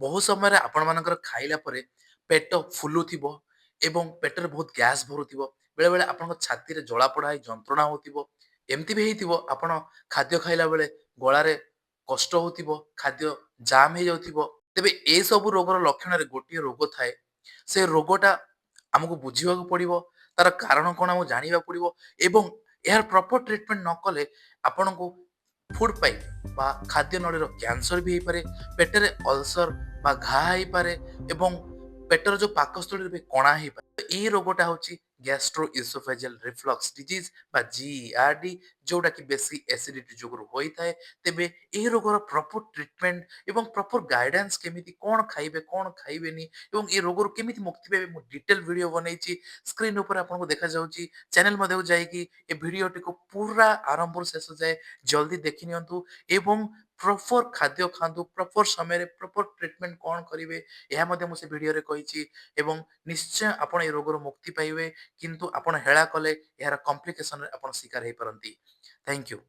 ବହୁ ସମୟରେ ଆପଣମାନଙ୍କର ଖାଇଲା ପରେ ପେଟ ଫୁଲୁଥିବ ଏବଂ ପେଟରେ ବହୁତ ଗ୍ୟାସ୍ ଭରୁଥିବ। ବେଳେବେଳେ ଆପଣଙ୍କ ଛାତିରେ ଜଳାପୋଡ଼ା ହେଇ ଯନ୍ତ୍ରଣା ହେଉଥିବ। ଏମିତି ବି ହେଇଥିବ, ଆପଣ ଖାଦ୍ୟ ଖାଇଲା ବେଳେ ଗଳାରେ କଷ୍ଟ ହେଉଥିବ, ଖାଦ୍ୟ ଜାମ୍ ହେଇଯାଉଥିବ। ତେବେ ଏସବୁ ରୋଗର ଲକ୍ଷଣରେ ଗୋଟିଏ ରୋଗ ଥାଏ। ସେ ରୋଗଟା ଆମକୁ ବୁଝିବାକୁ ପଡ଼ିବ, ତାର କାରଣ କ'ଣ ଆମକୁ ଜାଣିବାକୁ ପଡ଼ିବ ଏବଂ ଏହାର ପ୍ରପର ଟ୍ରିଟମେଣ୍ଟ ନ କଲେ ଆପଣଙ୍କୁ ଫୁଡ୍ ପାଇପ୍ ବା ଖାଦ୍ୟ ନଳୀର କ୍ୟାନ୍ସର ବି ହେଇପାରେ, ପେଟରେ ଅଲସର ବା ଘା ହେଇପାରେ ଏବଂ ପେଟର ଯୋଉ ପାକସ୍ଥଳୀରେ ବି କଣା ହେଇପାରେ। ଏଇ ରୋଗଟା ହେଉଛି ଗ୍ୟାଷ୍ଟ୍ରୋ ଇସୋଫେଜିଆଲ ରିଫ୍ଲକ୍ସ ଡିଜିଜ୍ ବା ଜିଇଆରଡି, ଯୋଉଟା କି ବେଶୀ ଏସିଡିଟି ଯୋଗୁରୁ ହୋଇଥାଏ। ତେବେ ଏହି ରୋଗର ପ୍ରପର ଟ୍ରିଟମେଣ୍ଟ ଏବଂ ପ୍ରପର ଗାଇଡାନ୍ସ, କେମିତି କ'ଣ ଖାଇବେ, କ'ଣ ଖାଇବେନି ଏବଂ ଏ ରୋଗରୁ କେମିତି ମୁକ୍ତି ପାଇବେ, ମୁଁ ଡିଟେଲ ଭିଡ଼ିଓ ବନେଇଛି। ସ୍କ୍ରିନ୍ ଉପରେ ଆପଣଙ୍କୁ ଦେଖାଯାଉଛି। ଚ୍ୟାନେଲ ମଧ୍ୟକୁ ଯାଇକି ଏ ଭିଡ଼ିଓଟିକୁ ପୁରା ଆରମ୍ଭରୁ ଶେଷ ଯାଏ ଜଲ୍ଦି ଦେଖି ନିଅନ୍ତୁ ଏବଂ ପ୍ରପର ଖାଦ୍ୟ ଖାଆନ୍ତୁ, ପ୍ରପର ସମୟରେ ପ୍ରପର ଟ୍ରିଟମେଣ୍ଟ କ'ଣ କରିବେ, ଏହା ମଧ୍ୟ ମୁଁ ସେ ଭିଡ଼ିଓରେ କହିଛି ଏବଂ ନିଶ୍ଚୟ ଆପଣ ଏ ରୋଗରୁ ମୁକ୍ତି ପାଇବେ। କିନ୍ତୁ ଆପଣ ହେଳା କଲେ ଏହାର କମ୍ପ୍ଲିକେସନରେ ଆପଣ ଶିକାର ହେଇପାରନ୍ତି। Thank you.